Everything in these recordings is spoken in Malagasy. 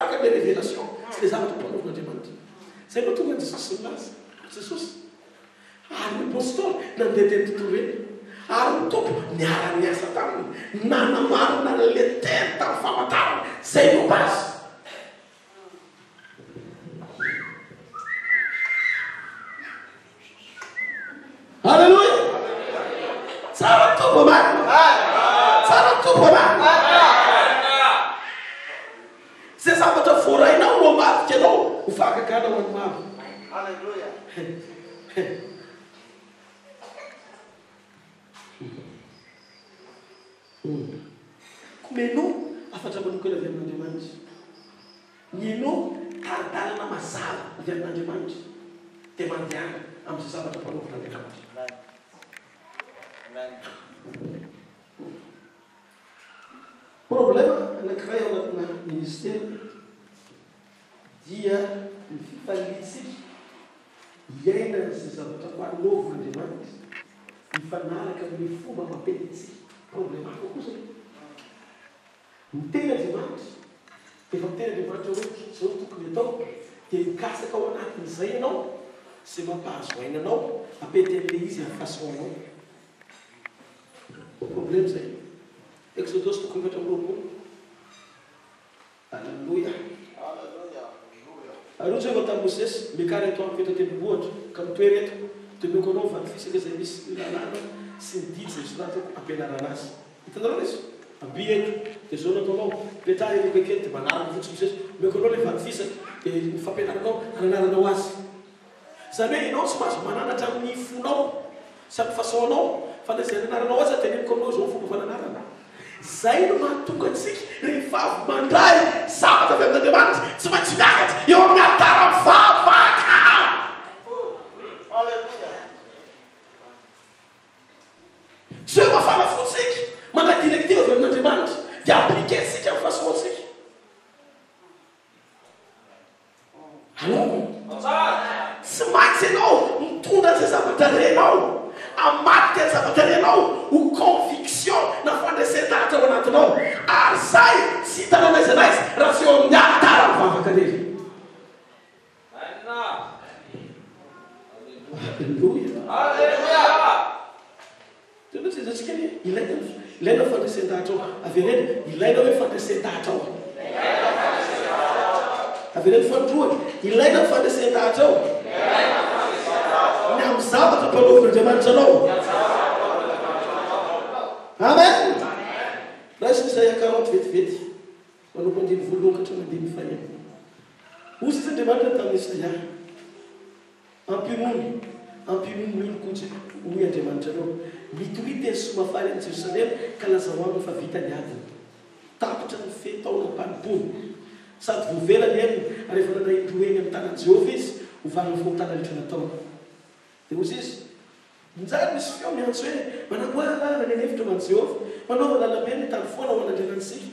Araka ilay révélation sy ilay zavatra ampanaovin'Andriamanitra. Izay no tonga an'i Jesosy nilaza. Jesosy. Ary ny Apostoly nandeha teny tontolo eny. Ary ny Tompo niara-niasa taminy, nanamarina an'ilay teny tamin'ny famantarana izay nomba azy. Aleloia! Tsara ny Tompo amen! Tsara ny Tompo amen! Izay zavatra voarainao no hamadika anao ho fahagagana ho an'ny maro. Aleloia! Koa menoa hafatra manokana avy amin'Andriamanitra. Mino tari-dalana mazava avy amin'Andriamanitra dia mandehana amin'izay zavatra ampanaovin'Andriamanitra. Problema anankiray ao anatina ministera dia ny fifaliantsika hiaina an'izay zavatra ampanaovin'Andriamanitra mifanaraka amin'ny fomba mampety antsika. Problema hafa kosa io. Miteny Andriamanitra, efa miteny Andriamanitra hoe izao no tokony atao, dia mikatsaka ao anatin'izay ianao, izay mampahazo aina anao, ampety an'ilay izy amin'ny façon anao. Problème izay. Exodosy toko 24. Aleloia. Ary hoy Jehovah tamin'i Mosesy, Miakara eto amiko eto an-tendrombohitra, ka mitoera eto, dia omeko anao ny vato fisaka izay misy ny lalàna sy ny didy izay nosoratako hampianarana azy. Hitanareo ilay izy? Amby eto, dia izao no ataonao, Petraho eto akaiky eto, dia manaraka fotsiny Mosesy, Omeko anao ilay vato fisaka, dia ny fampianaranao, hananaranao azy. Izany hoe ianao tsy mahazo mananatra amin'ny fonao sy amin'ny façon-nao fa na izay ananaranao aza teneniko aminao izao ny fomba fananarana. Izay no mahatonga antsika rehefa avy mandray zavatra avy amin'Andriamanitra tsy maintsy miakatra eo amin'ny alitara mivavaka. Tsy hoe mafana fo tsika mandray directive avy amin'Andriamanitra dia appliquer-tsika amin'ny façon-tsika. Allo? Tsy maintsy ianao mitondra an'izay zavatra renao, hamadika ny zavatra renao ho conviction na fandresen-dahatra ao anatinao, ary izay tsy hitanao n'aiza n'aiza raha tsy eo amin'ny alitara mivavaka irery. Aleloia! Tena tsy aiza-tsika anie. Ilaina ny ilaina ny fandresen-dahatra ao. Avereno, ilaina hoe fandresen-dahatra ao. Avereno fanindroany, ilaina ny fandresen-dahatra ao. Ny amin'ny zavatra ampanaovin'Andriamanitra anao. Amen. Raiso Isaia 40 vetivety, manompo andininy voalohany ka hatramin'ny andininy fahenina. Hoy sisa Andriamanitra tamin'i Isaia. Ampinono, ampinono ny oloko, hoy Andriamanitrareo. Mitoria teny soa mahafaly amin'i Jerosalema, ka lazao aminy fa vita ny adiny. Tapitra ny fe-taonam-panompoany, sady voavela ny helony, ary efa nandray indroa eny amin'ny tanan'i Jehovah izy, ho valin'ny fahotana rehetra nataony. Dia hoy izy, Injany misy feo miantso hoe, Manamboara lalana any an'efitra ho an'i Jehovah, manaova lalambe ny tany foana ho an'Andriamanitsika.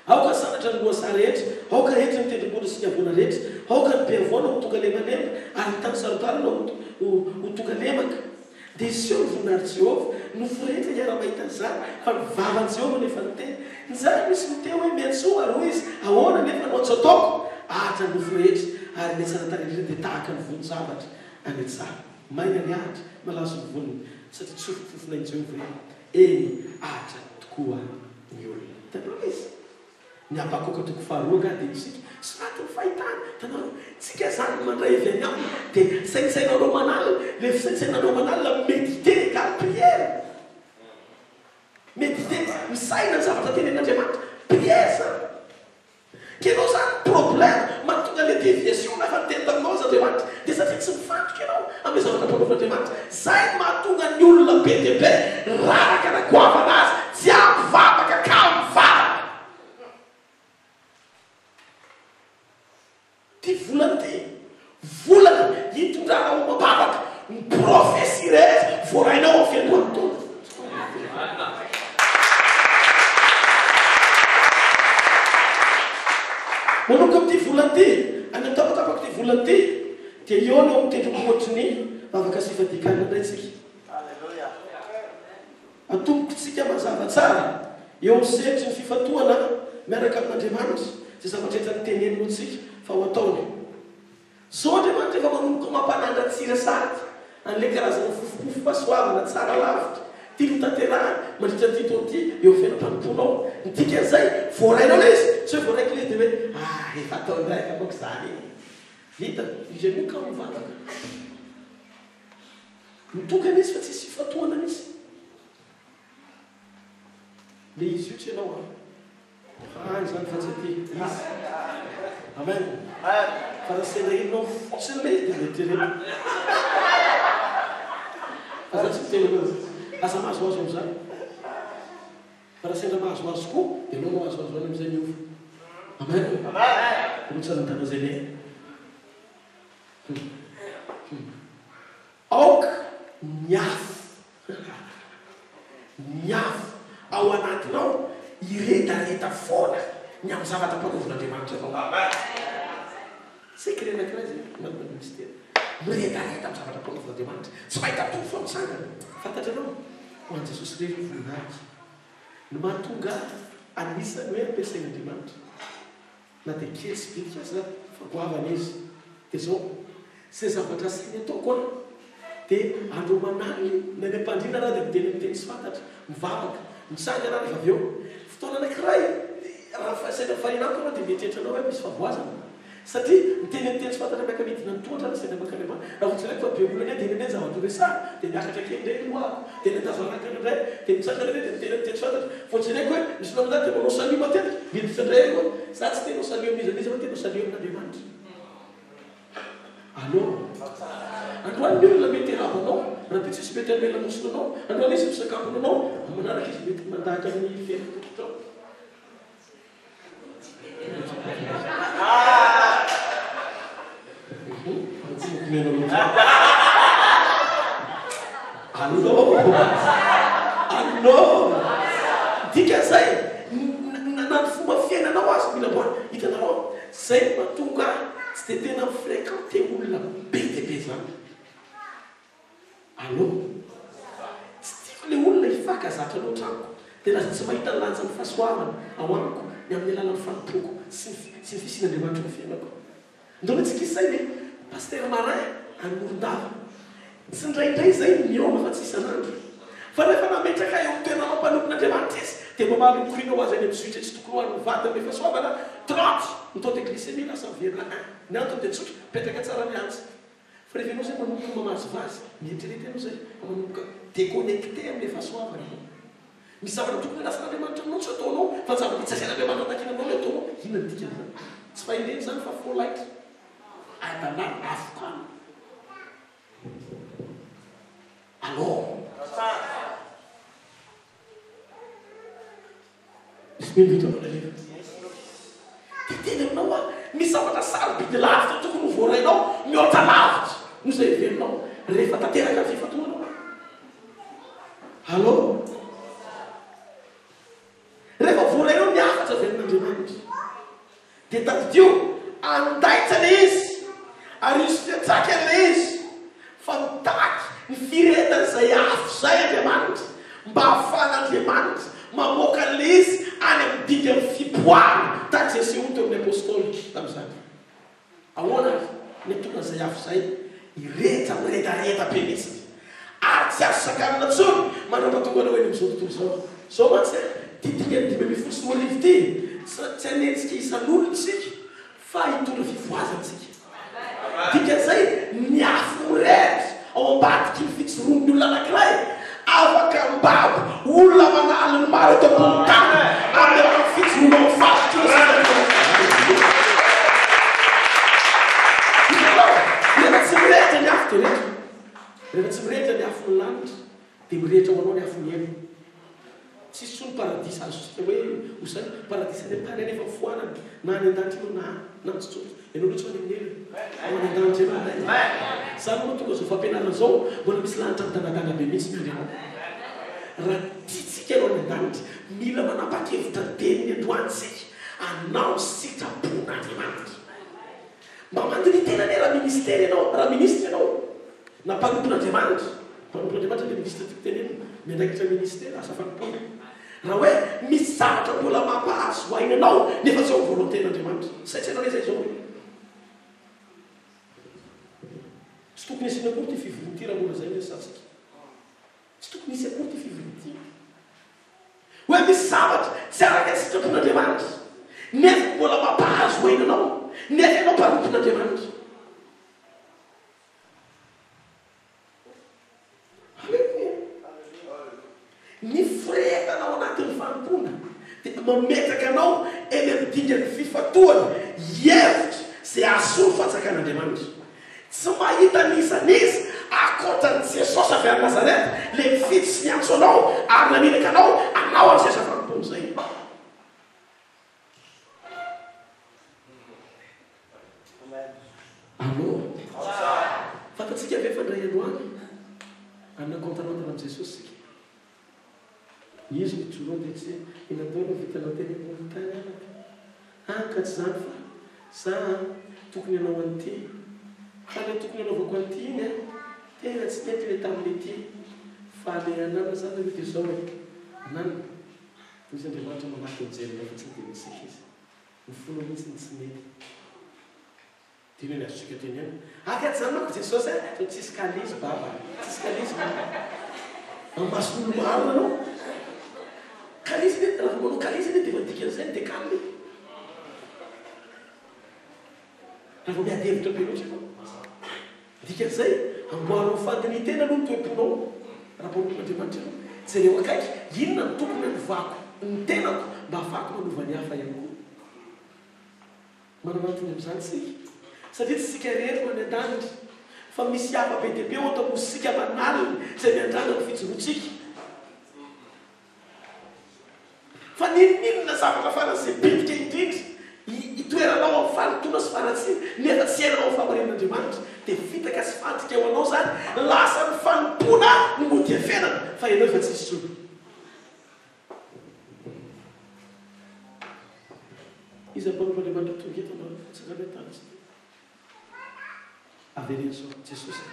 Aoka hasandratra ny lohasaha rehetra, aoka haetry ny tendrombohitra sy ny havoana rehetra, aoka ny be havoana ho tonga lemalema, ary ny tany saro-dalana ho, ho, ho tonga lemaka. Dia hiseho ny voninahitr'i Jehovah, nofo rehetra hiara-mahita an'izany, fa ny vavan'i Jehovah no efa niteny. Injany misy miteny hoe, Miantsoa, ary hoy izy, Ahoana anefa no antso ataoko? Ahitra ny nofo rehetra, ary ny hatsaran-tarehy indrindra dia tahaka ny vonin-javatra any an-tsaha. Maina ny ahitra, malazo ny voniny, satria tsofim-pofona i Jehovah hoe, Eny, ahitra tokoa ny olona. Hitanareo ilay izy? Ny Habakoka toko faharoa angaha dia isika soraty ny fahitana. Hitanareo? Tsika izany mandray avy any aminy dia saintsainanao manalina, ilay fisaintsainanao manalina méditer égale prière. Méditer, misaina ny zavatra tenenin'Andriamanitra, prière izany. K'enao zany problème mahatonga le déviation na efa niteny taminao aza Andriamanitra dia satria tsy mifantoka ianao amle zavatra ampanaovin'Andriamanitra. Zay no mahatonga ny olona be dia be raraka na goavana azy tsy ampy vavaka ka mivavaka. Ty volana ty, volana hitondrana ombam-bavaka ny prophetie rehetra voarainao amin'ny fiandohan'ny taona. Manomboka amin'ity volana ity, any amin'ny tapatapak'ity volana ity, dia hihaona ao amin'ny tendrombohitry ny vavaka sy fifadian-kanina indray tsika. Atombokontsika mazava tsara eo amin'ny sehatry ny fifantohana miaraka amin'Andriamanitra. Izay zavatra rehetra noteneniny antsika fa ho ataony. Zao Andriamanitra efa manomboka mampanandra-tsira sahady an'ilay karazana fofompofom-pahasoavana tsara lavitra tiany ho tanterahana mandritra an'ity taona ity eo amin'ny fiainam-panompoanao. Ny dikan'izay, voarainao ilay izy, tsy hoe voaraiko ilay izy dia hoe ah, efa atao indray angamba izany e. Vita, izy aloha kamo mivavaka. Mitokana izy fa tsisy fifantohana mihitsy. Le izy io tsy ianao an. Fa any izany fa tsy aty. Izy. Amen. Fa raha sendra ianao fotsiny le izy dia mieritrereta. Fa za tsy miteny anao. Aza mahazoazo amin'izany. Fa raha sendra mahazoazo koa dia aleo mahazoazo any amin'izay miova. Amen. Rotsana izay le. Aoka ny afo, ny afo ao anatinao hiredareda foana ny amin'ny zavatra ampanaovin'Andriamanitra anao. Secret anankiray izay anatin'ny ministera. Miredareda amin'ny zavatra ampanaovin'Andriamanitra. Tsy mahita tory fa mitsangana. Fantatrareo, ho an'i Jesosy irery ny voninahitra. Ny mahatonga anisan'ny hoe ampiasain'Andriamanitra. Na dia kely sy bitika aza fa goavana izy. Dia izao, izay zavatra asainy ataoko an, dia andro aman'alina na any am-pandriana aho dia miteny amin'ny teny tsy fantatra, mivavaka, mitsangana aho rehefa avy eo. Fotoana anankiray, raha sendra mifariana amiko ianao dia mieritreritra anao hoe misy fahavoazana. Satria miteny amin'ny teny tsy fantatra miaka-midina ny tohatra na sendra mankany ambany. Raha vao jereko fa be olana eo dia inona indray ny zavatra horesahana? Dia miakatra kely indray ny lohako, dia ny andavanandro indray, dia mitsangana indray dia miteny amin'ny teny tsy fantatra. Vao jereko hoe misy olona amin'izany dia manao salut matetika, miditra indray eo koa. Za tsy te hanao salut amin'iza n'iza fa te hanao salut amin'Andriamanitra. Allo. Androany ny olona mety hiarahaba anao, rahampitso izy mety hanome lamosina anao, androany izy misakambina anao, amin'ny manaraka izy mety mandahatra ny fery tongotrao. Allo! Allo! Dikan'izay, na ny fomba fiainanao aza mila amboarina. Hitanareo, izay no mahatonga ahy tsy dia tena mi-fréquenter olona be dia be izany. Allo. Tsy tiako le olona hifankazatra loatra amiko dia lasa tsy mahita ny lanjan'ny fahasoavana ao amiko ny amin'ny alalan'ny fanompoako sy ny sy ny fisian'Andriamanitra eo amin'ny fiainako. Ndao aloha tsika hisaina e! Pasitera Marin any Morondava. Tsindraindray izay mihaona fa tsy isan'andro. Fa rehefa nametraka ahy eo amin'ny toerana maha mpanompon'Andriamanitra izy dia mamaly ny korina ho azy any amin'ny zohitra tsy tokony ho an'ny vadiny rehefa soavana 30 ny taux de glycémie lasa miverina un. Ny antony dia tsotra, mipetraka tsara ny antsy. Fa rehefa ianao izay manomboka mamazivazy, mieritrereta ianao izay fa manomboka déconnecté amin'ilay fahasoavana ianao. Misy zavatra tokony handrasan'Andriamanitra aminao tsy ataonao fa ny zavatra tsy asain'Andriamanitra takiana aminao ilay ataonao. Inona no dikan'izany? Tsy fahendrena izany fa folaitra, adalàna, havokana. Alors. Misy mino vita manarina. Dia teny aminao aho, misy zavatra sarobidy lavitra tokony ho voarainao mihoatra lavitra noho izay heverinao rehefa tanteraka ny fifantohanao. Allo? Rehefa voarainao ny hafatra avy amin'Andriamanitra. Dia tadidio, handaitra ilay izy, ary hisy fiantraikany ilay izy, fa mitaky ny firehetan'izay afo izay Andriamanitra, mba hahafahan'Andriamanitra mamoaka an'ilay izy any amin'ny dingan'ny fipoahana, tahaka izay nisehoany teo amin'ny Apostoly tamin'izany. Ahoana ary no hahatonga an'izay afo izay hirehitra miredareda be mihitsy, ary tsy azo sakanina intsony mandra-pahatonga anao eny amin'izao tontolo izao? Izao mantsy an, ity dingan'ny 2015 ity, tsy tsy hanenjika isan'olona isika, fa hitondra fifohazana isika. Dikan'izay, ny afo mirehitra ao ambadiky ny fijoroan'ny olona anankiray, afaka mibabo olona aman'aliny maro eto ambony tany amin'ny alalan'ny fijoroana amin'ny fahazotoana sy fitandremana. Hitanao, rehefa tsy mirehitra ny afo dia reto, rehefa tsy mirehitra ny afon'ny lanitra dia mirehitra ho anao ny afon'ny helo. Tsisy intsony paradisa azontsika hoe ho saina. Paradisa any an-tany anefa foanana, na any an-danitra ianao na any, na tsy tsotra. Ianao aloha tsy ho any amin'ny helo e. Ho any an-danitra ianao indray. Izany no mahatonga izao fampianarana izao, mbola misy lanitra midanadana be mihitsy miandry anao. Raha tiantsika ianao any an-danitra, mila manapa-kevitra teny androany isika hanao ny sitrapon'Andriamanitra. Mba mandiniha tena anie raha ministera ianao, raha ministra ianao, na mpanompon'Andriamanitra. Mpanompon'Andriamanitra dia ministra tiako tenenina, miandraikitra ministera, asa fanompoana. Raha hoe misy zavatra mbola mampahazo aina anao nefa tsy ao amin'ny volonté-n'Andriamanitra. Saintsaino anie izay izao e. Tsy tokony hasiana akory ity fivoriana ity raha mbola izay no resahantsika. Tsy tokony hisy akory ity fivoriana ity. Hoe misy zavatra tsy araka ny sitrapon'Andriamanitra nefa mbola mampahazo aina anao nefa ianao mpanompon'Andriamanitra. Aleloia! Ny firehetana ao anatin'ny fanompoana dia mametraka anao eny amin'ny dingan'ny fifantohana hihevitra izay hahasoa ny fanjakan'Andriamanitra. Tsy mahita n'iza n'iza ankoatra an'i Jesosy avy any Nazareta, ilay nifidy sy niantso anao ary naniraka anao hanao an'izay asa fanompoana izay. Allo. Fantatsika ve fa indray andro any hanana compte à rendre amin'i Jesosy isika? Izy nijoro dia tsy i Nando no vitanao teny ambony tany anaka. An ka tsy izany fa za an tokony hanao an'ity. Fa ilay tokony hanaovako an'ity iny an tena tsy nety ilay tamin'ity fa ilay anana zany aloha dia izao e. Anana. Hoy Andriamanitra mamaky mijery anao fotsiny dia mitsiky izy. Ny fonao mihitsy no tsy mety. Dia inona ny azontsika tenenina? Aky ajanoko Jesosy a! Sao tsisy kalizy baba a! Tsisy kalizy baba. Amin'ny mason'olo marina anao. Kalizy anie, raha vao manao kalizy anie dia efa dikan'izay ny décale e. Raha vao miady hevitra be loatra ianao. Dikan'izay, amboaro amin'ny fandinihin-tena aloha ny toe-ponao, raha mpanompon'Andriamanitra ianao. Jereo akaiky, inona no tokony hanovako ny tenako mba hahafahako manova ny hafa ihany koa? Manana antony amin'izany isika, satria tsy isika irery no any an-danitra, fa misy hafa be dia be ao an-tamozisika aman'aliny izay miandrandra ny fijoroantsika. Fa n'inon'inona zavatra faran'izay bitika indrindra itoeranao amin'ny fahalotoana sy faharatsiana, nefa tsy iainanao amin'ny fahamarinan'Andriamanitra, dia fitaka sy fandrika ho anao izany, lasa ny fanompoana no mody iafenana, fa ianao efa tsy hisy intsony. Iza mpanompon'Andriamanitra tonga eto mba tsangano hoe tanjona? Avereno zao, Jesosy e.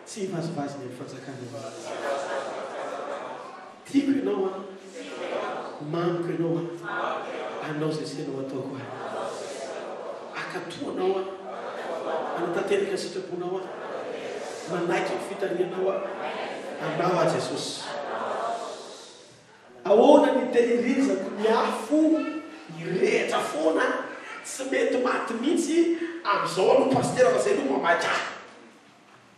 Tsy hivazivazy ny amin'ny fanjakana mihitsy. Tiako ianao aho, mamiko ianao aho, anao izay sainao ataoko aho. Hankatò anao aho, hanatanteraka ny sitraponao aho, manaiky ny fitarihanao aho, anao aho Jesosy. Ahoana ny hitehirizako ny afo hirehitra foana tsy mety maty mihitsy amizao aloha pasitera fa zay aloha mamaika ahy.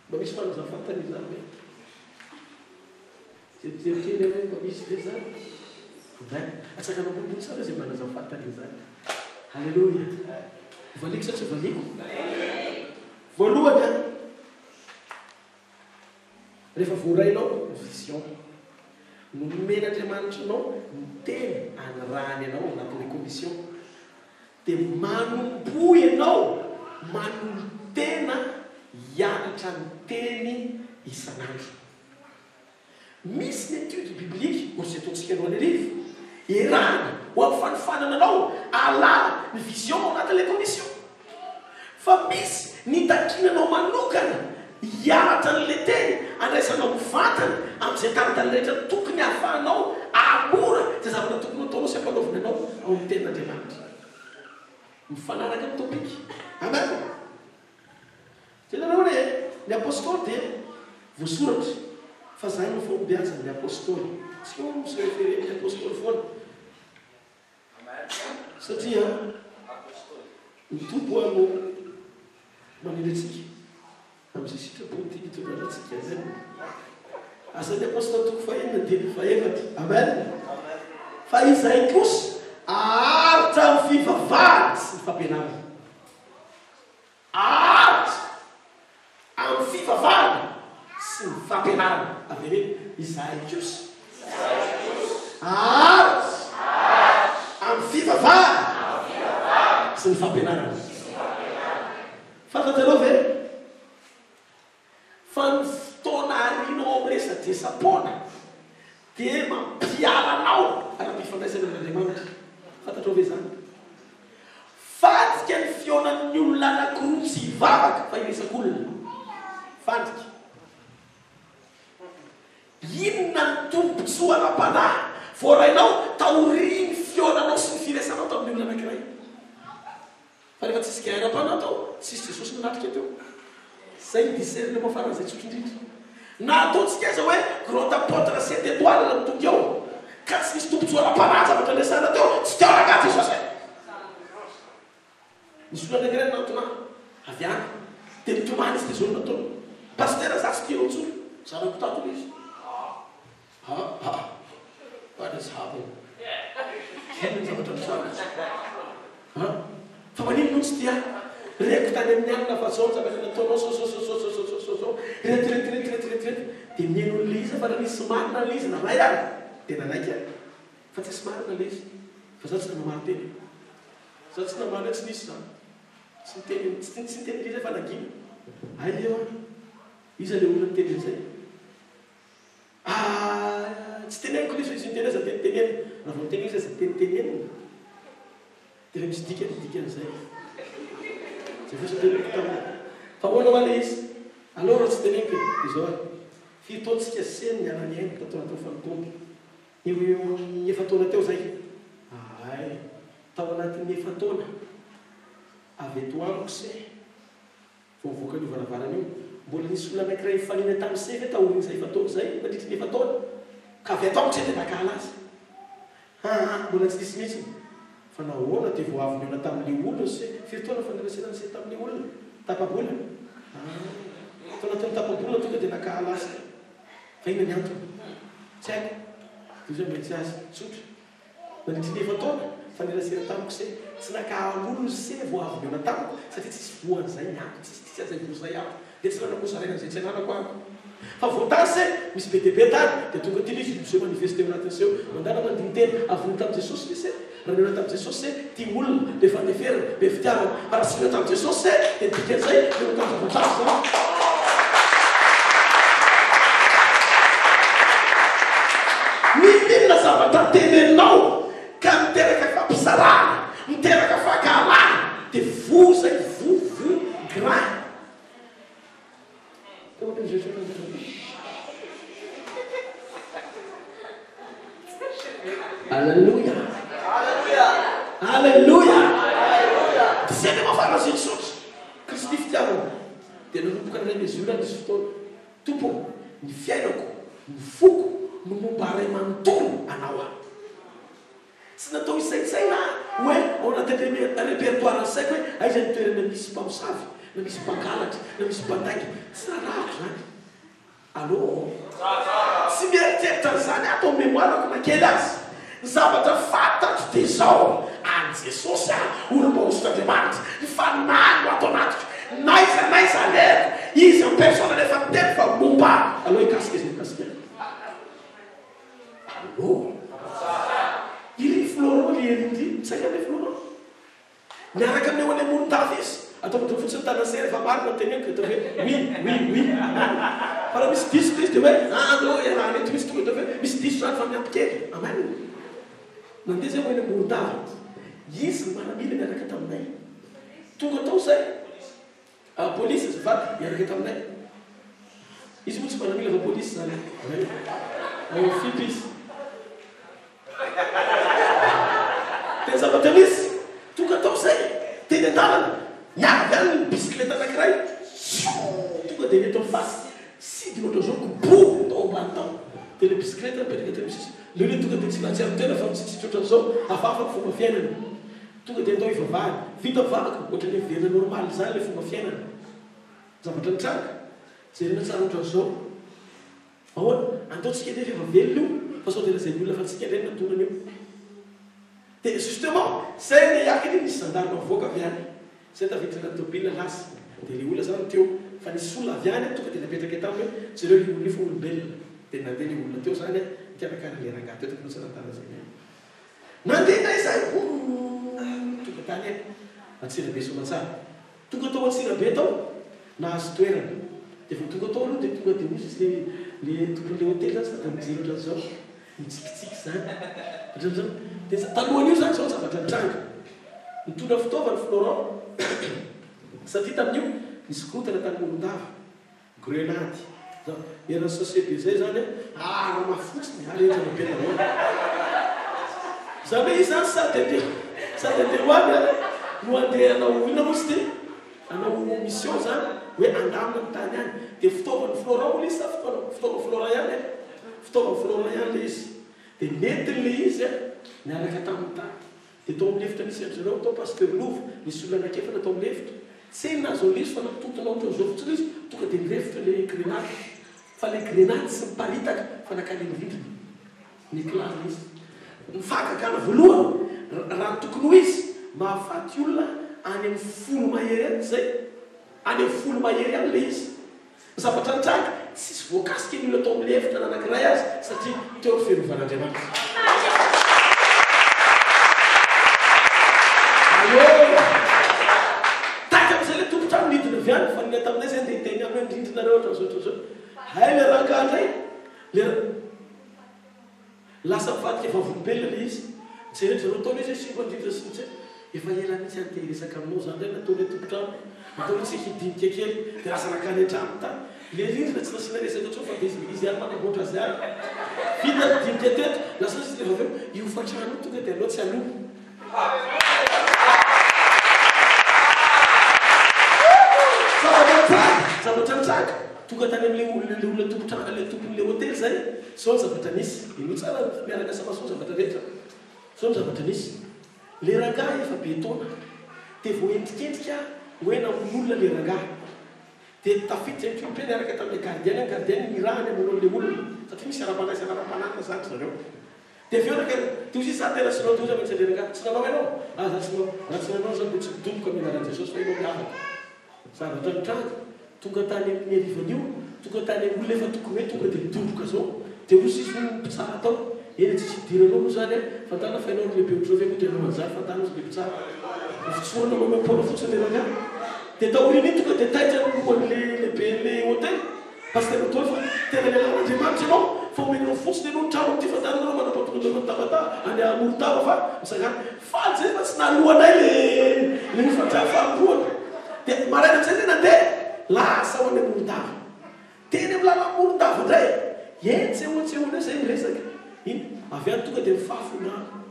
Mba misy fanazavantana izany ve? Jerijery kely aho hoe mba misy ve zany? Amen. Atsangano ambonimbony tsara izay mba nazavantana izany. Haleloia. Valiko sa tsy valiko? Voalohany an. Rehefa voarainao ny vision, nomen'Andriamanitra anao ny teny anirahany anao ao anatin'ilay commission, dia manomboha ianao manolo-tena hianatra ny teny isan'andro. Misy ny étude biblique, ohatry izay ataontsika androany hariva, erahana ho amin'ny fanofanana anao hahalala ny vision ao anatin'ilay commission. Fa misy ny takiana anao manokana hianatra an'ilay teny andraisanao mivantana amin'izay taratany rehetra tokony hahafahanao hahamora izay zavatra tokony ho ataonao sy hampanaoviny anao ao amin'ny tenin'Andriamanitra. Mifanaraka amin'ny topic. Amen. Hitanareo anie, ny Apostoly dia voasoratra fa izany no fahombiazan'ny Apostoly. Tsika hono mi-se referer amin'ny Apostoly foana. Satria ny Tompo no manendry antsika amin'izay sitrapony tiany hitondrana antsika. Amen. Asan'ny Apostoly toko fahenina andininy fahefatra. Amen. Fa izahay kosa aharitra amin'ny fivavahana sy ny fampianarana. Aharitra amin'ny fivavahana sy ny fampianarana. Avereno, Izahay kosa aharitra amin'ny fivavahana sy ny fampianarana. Fantatrareo ve Fa ny fotoana arianao amin'ny resadresa-poana dia mampiala anao ara-pifandraisana amin'Andriamanitra. Fantatrao ve izany? Fandrika ny fihaonan'ny olona anankiroa tsy hivavaka fa hiresak'olona. Fandrika. Inona ny tombontsoa ara-panahy? Voarainao taorian'ny fihaonanao sy ny firesanao tamin'ny olona anankiray. Fa rehefa tsisy gain ara-panahy tao, tsisy Jesosy nanatrika teo. Zay ny discernement faran'izay tsotra indrindra. Na ataontsika aza hoe grand apôtre sept étoiles no tonga eo, ka tsy nisy tombontsoa ara-panahy zavatra niresahana teo, tsy teo rangahy Jesosy e! Nisy olona anankiray nanantona ahy avy any, dia nitomany izy dia izao no nataony, Pasitera za tsy tia anao intsony, zanako tato ilay izy. Ah ah what is happen? Inona ny zavatra mitranga? An? Fa maninona moa tsy tia ahy? Reko tany amin'ny alina fa zao ny zavatra nataonao zao zao zao zao zao zao zao zao reto reto reto reto reto reto dia mihaino an'ilay izy aho fa raha nisy marina ilay izy nalay aho dia nanaiky aho fa tsisy marina ilay izy fa za tsy nanamarin-tena za tsy namaly hoe tsy nisy izany tsy niteny tsy tsy niteny ilay izy aho fa nangina aiza eo aho iza ilay olona niteny an'izay? Ah, tsy teneniko ilay izy fa izy miteny aza tenitenenina. Raha vao miteny izy aza tenitenenina dia efa misy dikany ny dikan'izay. Izay fotsiny teneniko taminy. Fa ahoana hoa ilay izy? Aleo raha tsy teneniko e. Dia izao ary. Firy taona tsika seny niara-niaina tato anatin'ny fanompoana? Eo ho eo amin'ny efa-taona teo izay. Ahay. Tao anatin'ny efa-taona, avy eto amiko se. Vao nivoaka an'io varavarana io, mbola nisy olona anankiray nifanena tamin'i Seve ve taorian'izay efa-taona izay, nandritry ny efa-taona? Ka avy ato amiko se dia nankahala azy. Aa, mbola tsy nisy mihitsy. Fa nahoana dia vao avy nihaona tamin'ilay olona se? Firy taona nifaneraserana se tamin'ilay olona? Tapa-bolana? Aa, tao anatin'ny tapa-bolana tonga dia nankahala azy. Fa inona ny antony? Tsy haiko. Dia hoy izy hoe mba tsy azy. Tsotra. Nandritry ny efa-taona, nifanerasera tamiko se. Tsy nankahala olona se vao avy nihaona tamiko satria tsisy voan'izay ny ato, tsisy tsisy an'izay voa izay ato. Dia tsy nanako hozaraina an'izay tsy ananako aho. Fa vao tany se, misy be dia be tany, dia tonga aty ilay izy, miseho manifeste eo anatin'ny seho. Mandàna mandini-tena, avy nihaona tamin'i Jesosy ve se? Raha nihaona tamin'i Jesosy se, tia olona, be fandeferana, be fitiavana. Fa raha tsy nihaona tamin'i Jesosy se, dia ny dikan'izay, nihaona tamin'ny zavatra hafa izany. N'inon'inona zavatra teneninao ka miteraka fampisarahana, miteraka fankahalana, dia voa izay voa, voa, grain. Aleloia! Aleloia! Tsy hainao fa raha Jesosy Kristy fitiavana dia nanomboka nandray mesure nisy fotoana. Tompo ô, ny fiainako, ny foko no momba ray manontolo anao aho. Tsy natao hisaintsaina aho hoe ao anatin'ny repertoire ny saiko hoe aiza ny toerana misy mpamosavy na misy mpangalatra na misy mpandainga. Tsy raharahako izany. Allô? Tsy mieritreritra an'izany ato amin'ny mémoire-ko na kely aza. Ny zavatra fantatro dia izao, an'i Jesosy aho, olom-boahosotr'Andriamanitra, ny Fanahy no ato anatiko, n'aiza n'aiza alehako, Izy en personne rehefa miteny fa momba ahy. Aleo hikasika izay mikasika ahy. Allô? Iry Florent ry ery ry, mitsaika ve Florent? Miaraka aminay ho any Morondava izy. Ataovy dolo fotsiny tanana se rehefa marina ny teneniko dia ataovy hoe oui, oui, oui. Fa raha misy diso ilay izy dia hoe ah aleo iarahana eto mihitsy tonga dia ataovy hoe misy diso izany fa miampy kely. Amen. Nandeha izay ho eny Morondava. Izy ny maramila niaraka taminay. Tonga tao izay. Ah polisy azafady niaraka taminay. Izy moa tsy maramila fa polisy zany eh. Ao amin'ny FIP izy. Dia ny zavatra nisy, tonga tao izay, teny an-dalana, niala avy any ny bisikileta anankiray, sioo, tonga dia neto amin'ny fasika, sidina ohatran'izao, koboho tao ambany tao. Dia ilay bisikileta nipetraka teo amin'ny sisiny. Ilay olona tonga dia tsy nahatsiaro tena fa nitsitsitra ohatran'izao, hafahafa ny fomba fiainany. Tonga dia ndao hivavahana. Vita mivavaka, ohatran'ny miverina normal izany ilay fomba fiainana. Zavatra nitranga. Jerena tsara ohatran'izao. Ahoana? Andao tsika nefa efa velona io fa sao dia lazain'ny olona fa tsika indray no nadonana io. Dia justement, zay andeha hiakatra iny nisy gendarme nivoaka avy any. Zay tafiditra anaty tôbila lasa. Dia ilay olona izany teo. Fa nisy olona avy any tonga dia napetraka taminy hoe jereo io olona io fa olombelona. Dia nandeha ilay olona teo izany nikarakara an'ilay rangahy teo tokony ho tsy nahatara izay. Nandeha indray izahay, hum, tonga tany Antsirabe soamatsara. Tonga tao Antsirabe tao, nahazo toerana. Dia vao tonga tao aloha dia tonga dia hozy izy le le tompon'ilay hotely zany sady mijery ohatran'izao, mitsikitsiky izany. Ohatran'izao. Dia talohan'io izany izao ny zavatra nitranga. Nitondra fitaovana Florent satria tamin'io nisy korontana tany Morondava. Grenady. Zany eran'ny sachet be zay zany an, arme fotsiny ary enjana be daholo. Zany hoe izy zany sady andeha sady andeha ho any an, no andeha hanao inona moa izy ity? Hanao mission zany hoe handamina ny tany any. Dia fitaovan'i Florent moa ilay izy sa fitaovana fitaovan'i Florent ihany e? Fitaovan'i Florent ihany ilay izy. Dia nentiny ilay izy an, niaraka tamin'ny tany. Dia tao amin'ny efitra nisy an-dry zareo tao Pasteur Lova, nisy olona anankiefatra tao amin'ny efitra. Tsy nahazo an'ilay izy fa natontona ohatran'izao fotsiny izy, tonga dia nirefotra ilay grenady. Fa ilay grenady tsy niparitaka fa nankany amin'ny rindrina. Ni-éclat ilay izy. Ny fahagagana voalohany, raha ny tokony ho izy, mahafaty olona any amin'ny folo mahery any izay. Any amin'ny folo mahery any ilay izy. Ny zavatra nitranga, tsisy voakasika ny olona tao amin'ilay efitra na anankiray aza, satria teo ny fiarovan'Andriamanitra. Allo! Taitra amin'izay ilay tompon-trano nidina avy any, fa nila taminay izay ndeha hiteny aminy hoe ny rindrinareo ohatran'izao ohatran'izao. Hay ilay rangahy indray, ilay. Lasa mivadika vavolombelona ilay izy. Jereo jereo ataony hoe izay simba indrindra sy ny tsy haiko. Efa ela mihitsy aho te hiresaka aminao izany indray nataony hoe tompon-trano. Ataony hoe tsika hidinika kely. Dia lasa nankany an-trano tany. Ilay rindrina tsy nasiana resaka intsony fa dia izy ihany manamboatra azy any. Vita ny dinika teto. Lasa izy rehefa avy eo, io hofan-trano io tonga dia aleo tsy haloa. Zavatra nitranga, zavatra nitranga. Tonga tany amin'ilay olona, ilay olona tompon-trano, ilay tompon'ilay hotely izay. Izao ny zavatra nisy. Henoy tsara miaraka samasoa ny zavatra rehetra. Izao ny zavatra nisy. Ilay rangahy efa be taona. Dia voaendrikendrika hoe namono olona ilay rangahy. Dia tafiditra inculpé niaraka tamin'ilay gardien, ny gardien nirahany hamono an'ilay olona. Satria misy ara-panahy sy ara-pananana izany ry zareo. Dia avy eo naka toy izy za tena tsy nanao toy izany mihitsy Andrianangaha. Tsy nanao ianao? Ah za tsy nanao. Raha tsy nanao zany dia tsy midoboka amin'ny anaran'i Jesosy fa ianao miavaka. Zavatra nitranga, tonga tany amin'ny harivan'io, tonga tany amin'ny olona efa tokony hoe tonga dia midoboka zao. Dia hoy sisa hoy ny mpitsara tao, eny e tsisy idiranao moa zany an, fantana fa ianao no lehibe ohatr'izao ve moa dia hanao an'izany fantana hozy ilay mpitsara. Nofotsorana maimaim-poana fotsiny ilay rangahy. Dia taorian'iny tonga dia taitra ny lohan'ilay lehiben'ilay hotely. Pasteur Rodolphe, tena nialana Andriamanitra ianao fa omenao fotsiny ianao ny trano amin'ity fa tananao manam-pahatonga anareo mitabataba any amoron-tava fa misangana. Faly zay fa tsy naloanay le le hofan-trano fanompoana. Dia maraina amin'izay zay nandeha, lasa ho any Morondava. Teny amin'ny lalan'i Morondava indray, etsy eo etsy eo eo zay miresaka. Iny, avy any tonga dia mifafy ny rano.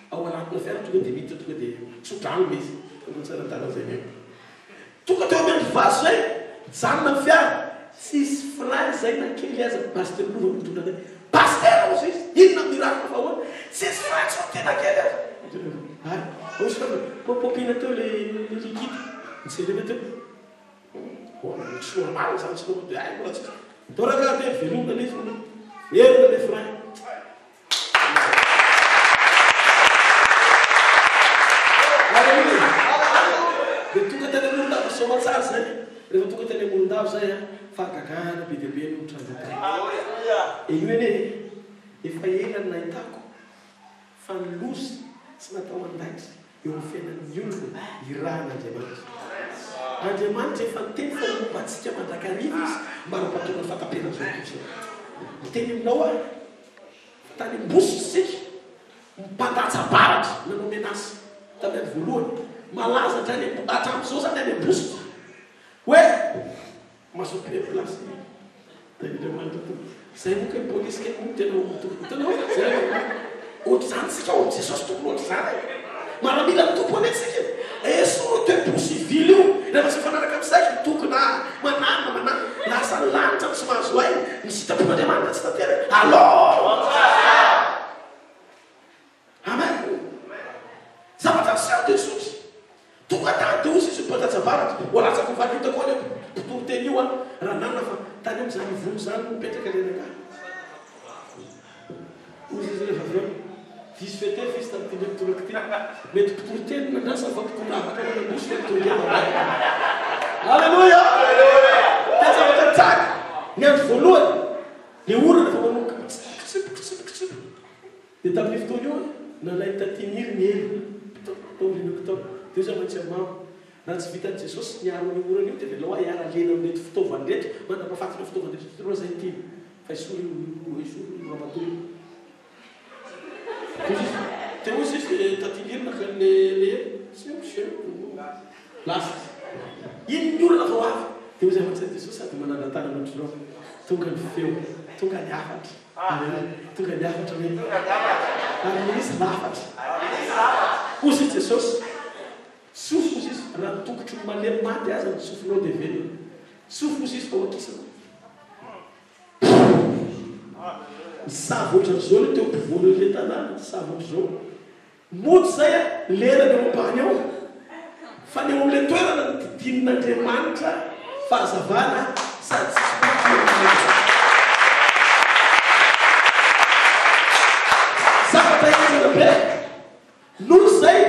Ao anatina fiara tonga dia miditra tonga dia tso-drano ilay izy. Tonga tsara an-dalana zay avy eo. Tonga teo amin'ny andrivazo zay, nijanona ny fiara, tsisy frein zay na kely aza, Pasteur Lova nitondra anay, Pasteur hozy izy, inona miracle fa ahoana, tsisy frein tsy ho na kely aza, ary hozy fa popopina teo le liquide, nijerena teo, ahoana, tsy normal zany, tsy normal, dia hay mbola tsy, toraka teo, velomina le izy, velona le frein. Aleloia! Dia tonga tany Morondava soamantsara izay. Rehefa tonga tany Morondava izay an, fahagagana be dia be no nitranga tany. Eny anie e, efa ela no nahitako fa ny loza tsy natao handaitra eo amin'ny fiainan'ny olona irahan'Andriamanitra. Andriamanitra efa niteny fa homba antsika mandrakariva Izy mandra-pahatonga ny fahataperan'izao tontolo izao. Miteny aminao aho. Fa tany Ambositra isika, mpandatsa-baratra nanao menace tamin'ny andro voalohany. Malaza hatrany hatramin'izao izany any Ambositra hoe mazoto be place Andriamanitra Tompo. Zay moa kay polisy kay moa tena hitanao zay ohatr'izany tsika ao amin'i Jesosy tokony ohatr'izany e. Maramila ny Tompo anie tsika e. Esory io toe-po civil io rehefa tsy mifanaraka amin'ny saiko mitokona mananona mananona lasa ny lanitra no tsy mahazo aina ny sitrapon'Andriamanitra tsy tanteraka. Alors! Amen. Zavatra niseho dia tsotra. Tonga tany dia hoy izy mpandatsa-baratra, ho alatsako ho valintako any io mpitory teny io aho raha nanana fa tany amin'izany ivony izany no mipetraka ilay rangahy. Hoy izy rehefa avy eo, diso fetefy izy tamin'ity indray mitoraka ity. Mety mpitory teny no nandrasany fa mpitory afaka nanambositra ny tonga eo ambany. Aleloia! Dia zavatra nitranga, ny andro voalohany, ilay orana vao manomboka mitsipokitsipok tsipokitsipok. Dia tamin'io fotoana io, nalain'i Taty Niry ny elo, tao aorianako tao. Dia hoy izy amantsy amamo, raha tsy vitan'i Jesosy niaro an'io orana io dia avelao aho hiara-lena amin'ireto fitaovana ireto mandra-pahafatin'ireo fitaovana ireto ireo izay tiany. Fa esory io, esory io ramatoa io. Dia hoy izy, dia hoy izy, Taty Niry naka an'ilay elo, Seo, seo, lasa izy. Iny ny orana vao avy. Dia hoy izy amantsy an'i Jesosy sady manandratanana ohatr'izao. Tonga ny feo, tonga ny hafatra. Amen. Tonga ny hafatra hoe. Ary nisy lafatra. Hoy i Jesosy, Tsofy hozy izy, raha ny tongotro malemy maty aza ny tsofinao dia velona. Tsofy hozy izy fa ho akisako. Nisava ohatran'izao ilay teo ampovoan'ilay tanàna, nisava ohatr'izao. Mody izay a, lerany eo ambany eo. Fa ny eo amin'ilay toerana no didinin'Andriamanitra fahazavana sady tsisy maty eo amin'ilay. Zavatra henjana be. Nony izay,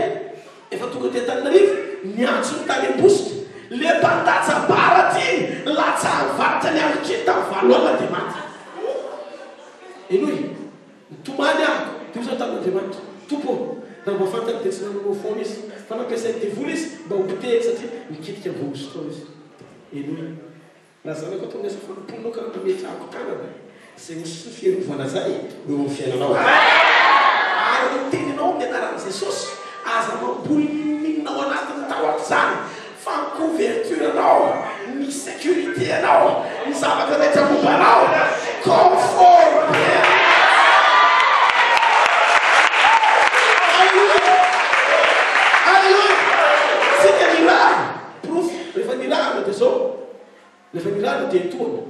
efa tonga aty Antananarivo, niantso ny tany Ambositra, le mpandatsa-bara ty latsahan'ny varatra ny androtr'iny tamin'ny valo alina dia maty. Henoy, nitomany aho, dia hoy izaho tamin'Andriamanitra, Tompo ô, raha mba fantany dia tsy nanonofy foana izy, fa nampiasain'ny devoly izy mba ho potehiny satria nikitika voahosotra ao izy. Henoy. Raha zanako ato amin'ny asa fanompoanao ka nametrahako tanana izay ho soa fiarovana izay eo amin'ny fiainanao. Ary miteny anao amin'ny anaran'i Jesosy, aza mamboly n'inon'inona ao anatin'ny tahotra izany fa ny couverture anao, ny sécurité anao, ny zavatra rehetra momba anao, confort be. Alléluia! Alléluia! Tsika nirahana, porofo, rehefa nirahana dia zao. Rehefa nirahana dia etoana.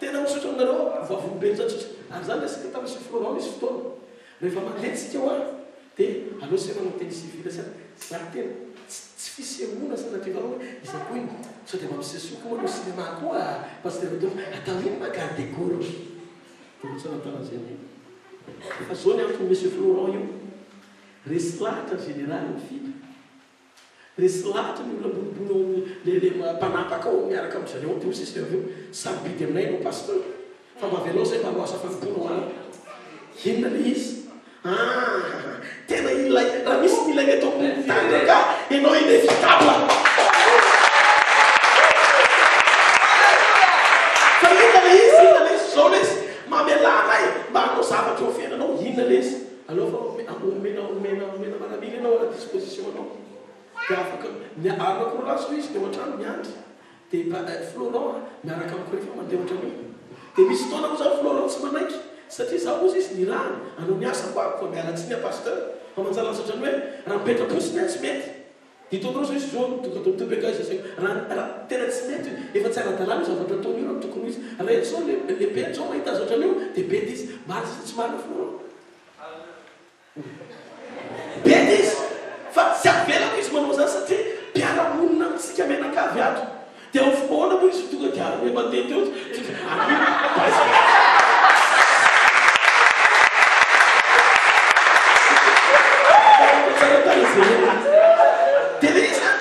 Tena misaotra aminareo aho, vavolombelona zany tsotsa. Ary zany resaka tamin'i Monsieur Florent nisy fotoana. Rehefa mandeha tsika hoa dia aleo se manao tenue civile sa za tena tsy tsy fisehoana sanatria fa hoe iza koa iny sao dia mba misesoa koa manao cinéma koa Pasteur Rodolphe atao ino ma garde corps. Dia mbola tsy nanontana zay mihitsy. Fa zao ny anton'i Monsieur Florent io. Resy lahatra ny général nifidy. Resy lahatra ny olona ambonimbony ao amin'ny le le mpanapaka ao miaraka amin-dry zareo ao dia hoy sisa avy eo, sarobidy aminay ianao pasteur fa mba avelao izay mba hanao asa fanompoana ho anay. Inona le izy? Ah! Tena ilay, raha misy ny ilaina eto ambonin'ny tany rangahy, ianao inévitable. Fa inona le izy? Inona le izy? Izao le izy, mamelà anay mba hanao zavatra eo amin'ny fiainanao, inona le izy? Aleo fa omena omena omena maramila ianao à disposition anao dia afaka ny arina korolahy zao izy dia ao an-trano miandry dia mba Florent a miaraka amiko rehefa mandeha ohatran'io dia misy fotoana moa zany Florent tsy manaiky satria za ozy izy nirahana hanao ny asako aho fa miala tsiny aho pasteur fa manjary lasa ohatran'ny hoe raha mipetra-potsiny aho tsy mety Dia hitanao zao izy zao tonga tao mitopy akaiza zay raha raha tena tsy mety efa tsy ara-dalàna io zavatra ataony io raha tokony ho izy raha eto zao le le bedy zao mahita azy ohatran'io dia bedy izy marina sa tsy marina Florent? Bedy izy fa tsy avelako izy manao zany satria mpiara-monina amintsika mianakavy ato Dia amin'ny fomba ahoana moa izy no tonga dia armée mandeha teo Dia ilay izy an,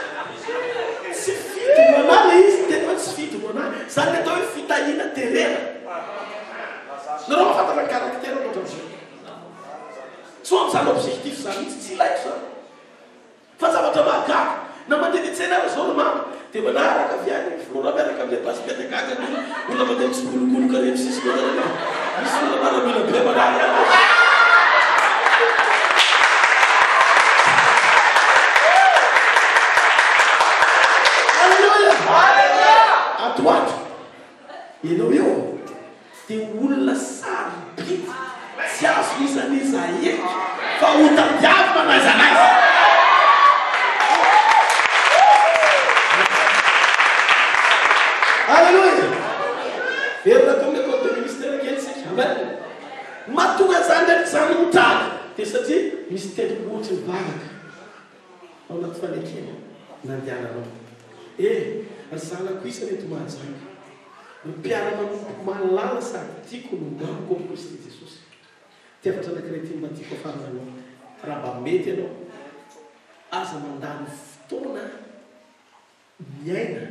tsy fidiny ho anà ilay izy, tena hoe tsy fidiny ho anà. Izany ny atao hoe fitahiana terena. Nareo mahafantatra ny caractère-ko hatramin'izao. Tsy ho amin'izany objectif izany mihitsy, tsy ilaiko izany. Fa zavatra mahagaga, na mandeha miantsena ary zao ry mama dia manaraka avy any Flora miaraka amin'ilay basy be dia gaga ny olona, olona mandeha mitsikolokoloka ary amin'ny sisiny eo nareo, misy olona maramila be manaraka anao. Alléluia! Ato ho ato, ianao io. Dia olona sarobidy tsy azon'iza n'iza aheky fa ho tadiavina n'aiza n'aiza. Alléluia! Verina ato amin'ny école de ministère kely isika. Amen. Mahatonga an'izany rehetra izany ho tranga dia satria misy tendrombohitry ny vavaka ao anaty fanekena nandehananao. Eh, ry zanako isany eto Mahajanga. Ny mpiara-manompo malala sady tiako no mamiko amin'i Kristy Jesosy. Ity hafatra anankiray ity no mba tiako hafarana anao. Raha mba mety ianao, aza mandany fotoana miaina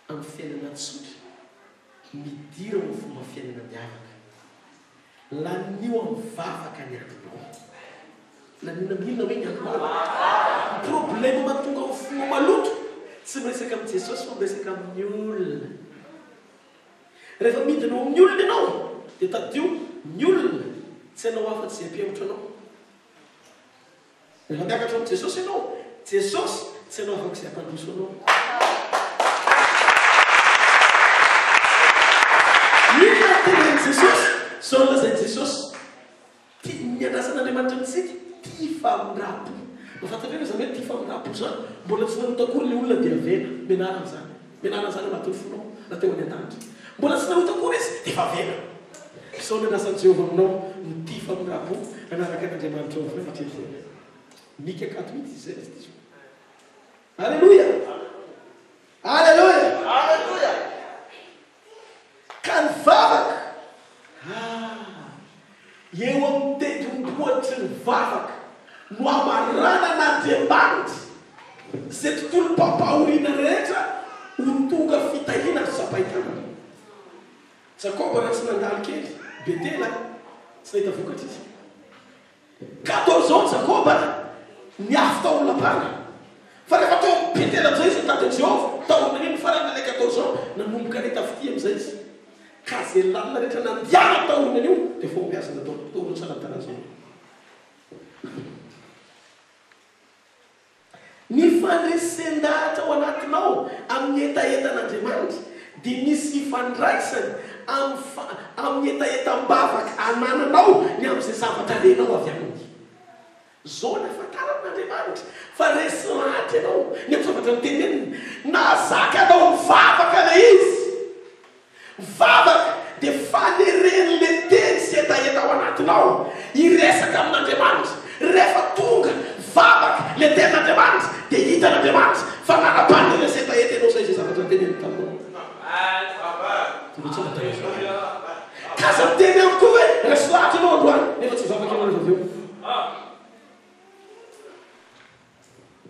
amin'ny fiainana tsotra, midira ao amin'ny fomba fiainana miavaka. Lanio amin'ny vavaka ny andronao. Lanio amin'inona hoe ny andronao? Ny problème mahatonga ny fonao maloto, tsy miresaka amin'i Jesosy fa miresaka amin'ny olona. Rehefa midina ao amin'ny olona ianao, dia tadidio, ny olona tsy hanao afa-tsy izay hampihemotra anao. Rehefa miakatra ao amin'i Jesosy ianao, Jesosy tsy hanao afa-tsy izay hampandroso anao. Izao no lazain'i Jesosy, Tia ny andrasan'Andriamanitra amintsika, tia famindram-po. Mba fantatrareo ve izany hoe tia famindram-po izany? Mbola tsy nanota akory ilay olona dia avela. Mianara an'izany. Mianara an'izany anatin'ny fonao, raha te ho any an-danitra. Mbola tsy nanota akory izy dia efa avela. Izao no andrasan'i Jehovah aminao, ny tia famindram-po, hanaraka an'Andriamanitrao avy eo ny Mika akato mihitsy izy izay, tsy diso. Aleloia! Aleloia! Aleloia! Ka ny vavaka, ah, eo amin'ny tendrombohitry ny vavaka no hamaranan'Andriamanitra izay tontolom-pampahoriana rehetra ho tonga fitahiana azo tsapain-tanana. Jakoba raha tsy nandalo kely Betela, tsy nahita vokatra izy. 14 ans Jakoba niafy tao amin'i Labana. Fa rehefa tao amin'i Betela amin'izay izy nitady an'i Jehovah, taorian'iny nifarana ilay 14 ans, nanomboka nahita fitia amin'izay izy. Ka izay lalana rehetra nandehanany taorian'io dia fahombiazana daholo, taorian'ny saran-tanàna. Ny fandresen-dahatra ao anatinao amin'ny hetahetan'Andriamanitra dia misy ifandraisany amin'ny fa amin'ny hetahetam-bavaka anananao ny amin'izay zavatra renao avy aminy. Izao ny ahafantarana an'Andriamanitra fa resy lahatra ianao ny amin'ny zavatra noteneniny. Nahazaka anao nivavaka ilay izy. Vavaka dia faneren'le teny sy hetaheta ao anatinao hiresaka amin'Andriamanitra. Rehefa tonga vavaka le tenin'Andriamanitra dia hitan'Andriamanitra fa nanapanina sy hetaheta ianao zay izay zavatra noteneniny taminao. Ka aza miteny amiko koa hoe resy lahatra ianao androany nefa tsy mivavaka ianao rehefa avy eo.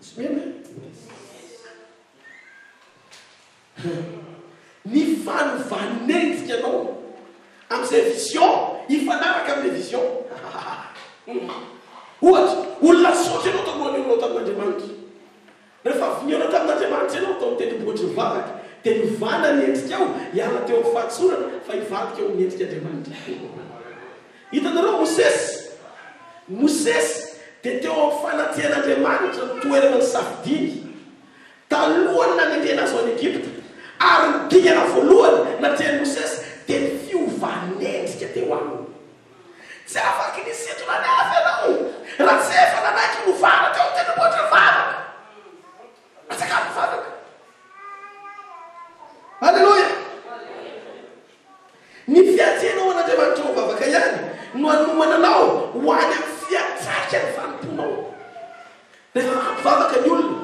Tsy mino e? Ny fanovan'endrika anao amin'izay vision hifanaraka amin'ilay vision. Ohatra, olona tsotra ianao talohan'ny nihaonanao tamin'Andriamanitra. Rehefa avy nihaona tamin'Andriamanitra ianao tao amin'ny tendrombohitry ny vavaka, dia novana ny endrikao hiala teo amin'ny fahatsorana fa hivadika eo amin'ny endrik'Andriamanitra. Hitanareo Mosesy? Mosesy dia teo amin'ny fanatrehan'Andriamanitra ny toerana nisafidiany. Talohan'ny nanendrena azy ho any Egypta, ary ny dingana voalohany natrehin'i Mosesy dia ny fiovan'endrika teo aminy. Tsy afaky nisintona ny hafa ianao raha tsy efa nanaiky novana teo amin'ny tendrombohitry ny vavaka. Atsakalo ny vavaka. Aleloia! Ny fiatrehanao an'Andriamanitra ao vavaka ihany no hanomana anao ho any amin'ny fiantraikan'ny fanompoanao. Rehefa mampivavaka ny olona,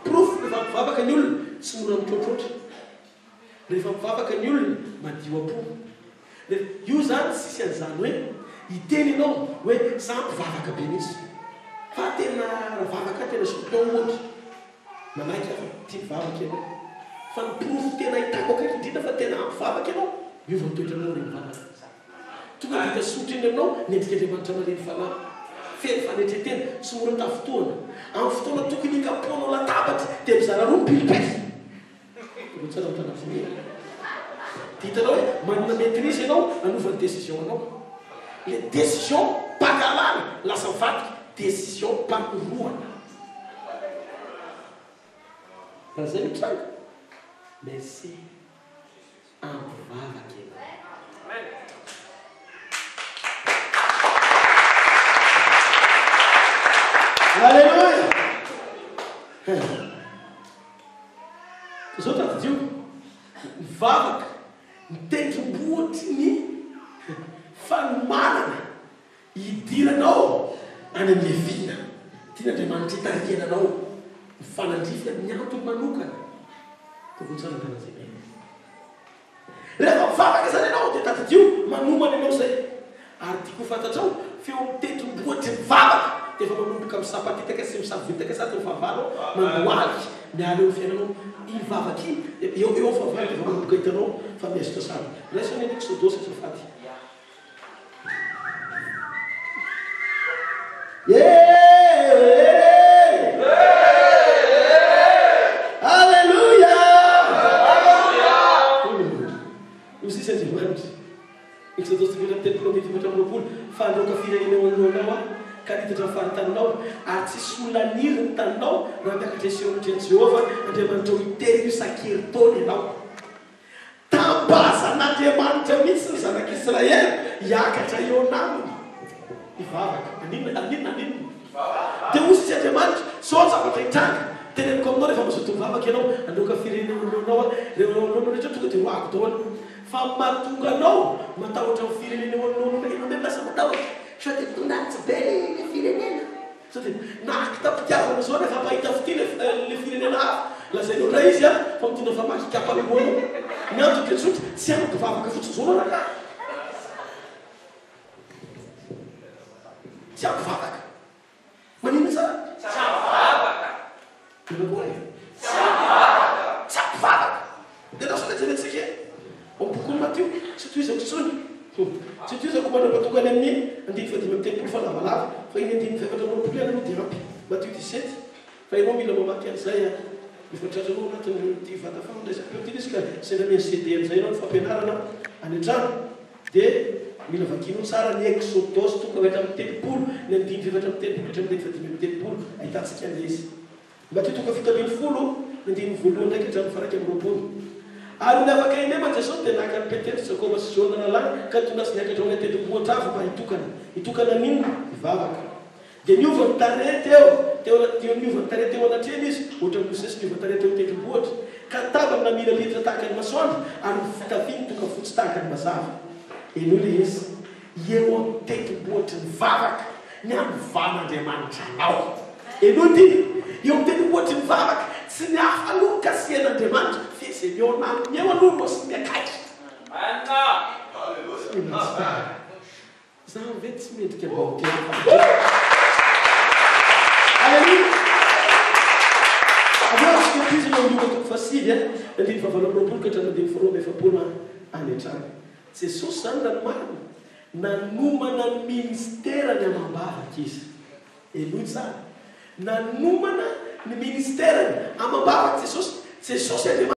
porofo, rehefa mivavaka ny olona, tsy mora mitroatroatra. Rehefa mivavaka ny olona, madio am-po. Rehefa, io izany tsisy an'izany hoe hiteny ianao hoe za mpivavaka be mihitsy. Fa tena raha vavaka tena champion ohatra. Manaiky aho fa tia mivavaka ianao. Fa ny porofo tena hitako akaiky indrindra fa tena hampivavaka ianao, miova ny toetranao rehefa mivavaka. Tonga dia hita soritra eny aminao ny endrik'Andriamanitra malemy fanahy, feno fanetren-tena, tsy mora tafintohana. Amin'ny fotoana tokony hikapohanao latabatra dia mizara roa ny pilipely. Ireo tsara mitana finoana. Dia hitanao hoe manana maitrise ianao hanova ny décision anao. Ilay décision mpangalana lasa mivadika décision mpanorohana. Raha izay no tranga, merci. Ampivavaka ianao. Alléluia! Izao tadidio, ny vavaka, ny tendrombohitry ny fanomanana hidiranao any amin'ny vina tian'Andriamanitra hitarihana anao, mifanandrify amin'ny antony manokana. Tokony tsara ny tanantsika. Rehefa mivavaka izany ianao dia tadidio manomana ianao izay. Ary tiako ho fantatrao fa eo amin'ny tendrombohitry ny vavaka dia efa manomboka misapatitaka sy misavoritaka sady ny fahavalo mandohalika miala eo amin'ny fiainanao. Iny vavaka iny dia eo eo amin'ny fahavalo dia efa manomboka hitanao fa miaisotra sary. Raiso anie ny Eksodosy azafady. Aleloia! Hoy sisa Andriamanitra, Eksodosy 34:24, Fa handroaka firenena eo anoloanao Aho, ka hanitatra ny faritaninao, ary tsy hisy olona haniry ny taninao raha miakatra hiseho anatrehan'i Jehovah Andriamanitrao intelo isan-kerintaona ianao. Tam. Tambazan'Andriamanitra mihitsy ny zanak'Israely hiakatra eo anaminy hivavaka. Haninona? Haninona? Haninona? Dia hoy sisa Andriamanitra, Izao ny zavatra hitranga, teneniko aminao rehefa mazoto mivavaka ianao, handroaka firenena eo anoloanao Aho, ireo eo anoloanao rehetra tonga dia ho avy daholo. Fa ny mahatonga anao matahotra ny firenena eo anoloanao, ianao ve lasa matahotra? Sao dia mitondra be ilay firenena? Sao dia na acte-pitiavana izao rehefa mpahita fitia le firenena hafa, lazainao indray izy fa mitondra famaky hikapa ny lohanao. Ny antony dia tsotra, tsy ampy vavaka fotsiny izao ianao rangahy. Tsy ampy vavaka. Maninona tsara? Tsy ampy vavaka. Inona koa e? Tsy ampy vavaka. Tsy ampy vavaka. Dia lasa ilay jerentsika e. Ao amin'ny bokin'i Matio, tsy tohizako intsony. Tsy tohizako mandra-pahatonga any amin'ny andininy fahadimy amby telopolo fa lavalava. Fa iny andininy faha-24 ihany aloha dia ampy. Matio 17. Fa ianao mila mamaky an'izay an. Efa tratranao anatin'ity vata fandraisam-peo ity ilay izy ka sendra mihaino CD amin'izay ianao ny fampianarana any an-trano. Dia mila vakianao tsara ny Eksodosy toko 34, ny andininy faha-34 ka hatramin'ny andininy faha-35, ahitantsika an'ilay izy. Matio toko 17, ny andininy voalohany indray ka hatramin'ny faha-21. Ary nony afaka in'ema Jesosy dia naka an'i Petera sy Jakoba sy Jaona rahalahy ka nitondra azy niakatra ho any an-tendrombohitra avo mba hitokana. Hitokana an'inona? Hivavaka. Dia niova ny tarehy teo, teo, dia niova ny tarehy teo anatrehany izy, ohatran'i Mosesy niova tarehy teo an-tendrombohitra, ka ny tavany namirapiratra tahaka ny masoandro, ary ny fitafiany tonga fotsy tahaka ny mazava. Henoy ilay izy, Eo amin'ny tendrombohitry ny vavaka ny hanovan'Andriamanitra anao. Henoy ity, Eo amin'ny tendrombohitry ny vavaka, tsy ny hafa aloha no kasihan'Andriamanitra, fa izay mihaona aminy eo aloha no asiany akaiky. Amen. Zany ve tsy mendrika mba ho tena famonjena? Aleloia! Avy eo azontsika tohizana ao Lioka toko fahasivy andininy fahavalo amby roapolo ka hatramin'ny andininy faharoa amby efapolo any hatrany. Jesosy izany raha ny marina, nanomana ny ministerany amam-bavaka Izy. Henoy tsara. Nanomana ny ministerany amam-bavaka Jesosy. Jesosy Andriamanitra.